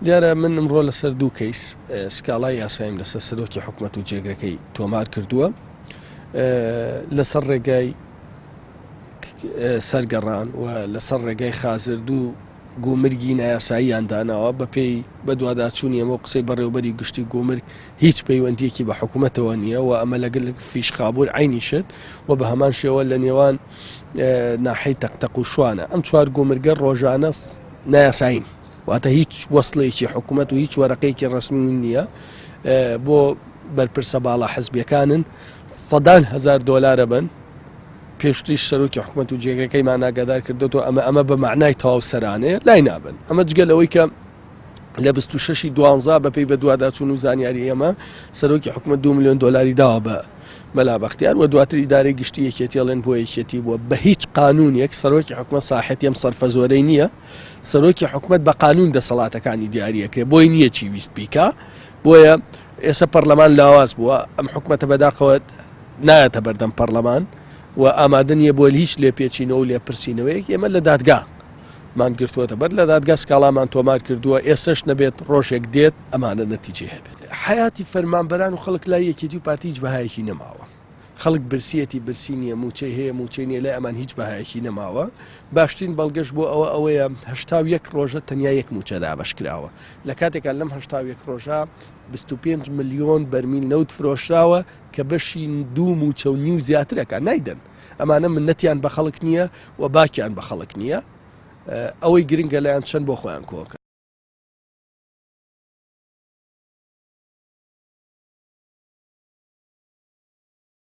دیارە من ئمڕۆ لەسەر دوو کەیس سکاڵای یاسایم لەسەر سەرۆکی حکومەت و جێگرەکەی تۆمار کردووە لەسەر ڕێگای سەرگەڕان و لەسەر ڕێگای خازر دوو گومرگی نایاساییان داناوە بەپێی بەدواداچوونی ئەمە و قسەی بەڕێوبەری گشتی گومرگ هیچ پەیوەندیەکی بە حکوومەتەوە نییە و ئەمە لەگەل فیشخابور عینی شت و بە هەمان شێوە لە نێوان ناحەی تەقتەق و شوانە ئەم چوار گومرگە ڕۆژانە نایاسایین واتە هیچ وەسڵێکی حکوومەت و هیچ وەرەقەیەکی ڕەسمی نییە بۆ بەرپرسە باڵا حزبیەکانن سەدان هەزار دۆلارە بن پێشتریش سەرۆکی حکومەت و جێگرەکەیمان ئاگادار کردۆتەوە ئەمە ئەمە بە مەعنای تەواو سەرانەیە لای نابن ئەمە جگە لەوەی کە لە 26 دوانزا بەپێی بەدواداچوون و زانیاری ئێمە سەرۆکی حکومەت 2 میلیۆن دۆلاری داوە بە مەلا بەختیار و دواتر ئیدارەی گشتی یەکێتی ئەڵێن بۆ یەکێتی بووە بە هیچ قانونێک سەرۆکی حکومەت ساحەتی ئەم سەرفە زۆرەی نییە سەرۆکی حکومەت بە قانون دەسەڵاتەکانی دیاریەکرێ بۆی نییە چی ویست بیکا بۆیە ئێستا پەرلەمان لاواز بووە ئەم حکومەتە بەداخەوە نایەتە بەردەم پەڕلەمان و ئامادە نییە بۆ هیچ لێپێچینەوە و لێپرسینەوەیەک، ئێمە لە دادگا مان گرتووەتە بەر، لە دادگا سکاڵامان تۆمار کردووە، ئێستەش نەبێت ڕۆژێک دێت ئەمانە نەتیجەی هەبێت. حەیاتی فەرمانبەران و خەڵک لای یەکێتی و پارتی هیچ بەهایەکی نەماوە، خەڵک برسیەتی برسی نییە، مووچەی هەیە مووچەی نییە، لای ئەمان هیچ بەهایەکی نەماوە، باشترین بەڵگەش بۆ ئەوە ئەوەیە 81 ڕۆژە تەنیا یەک مووچە دابەش کراوە، لە کاتێکا لەم 81 ڕۆژە 25 ملیۆن بەرمیل نەوت فرۆشراوە، کە بەشی دوو مووچە و نیو زیاتر ئەکا نایدەن ئەمانە منەتیان بە خەڵک نییە و باکیان بە خەڵک نییە ئەوەی گرنگە لایان چەند بۆ خۆیان کۆکە.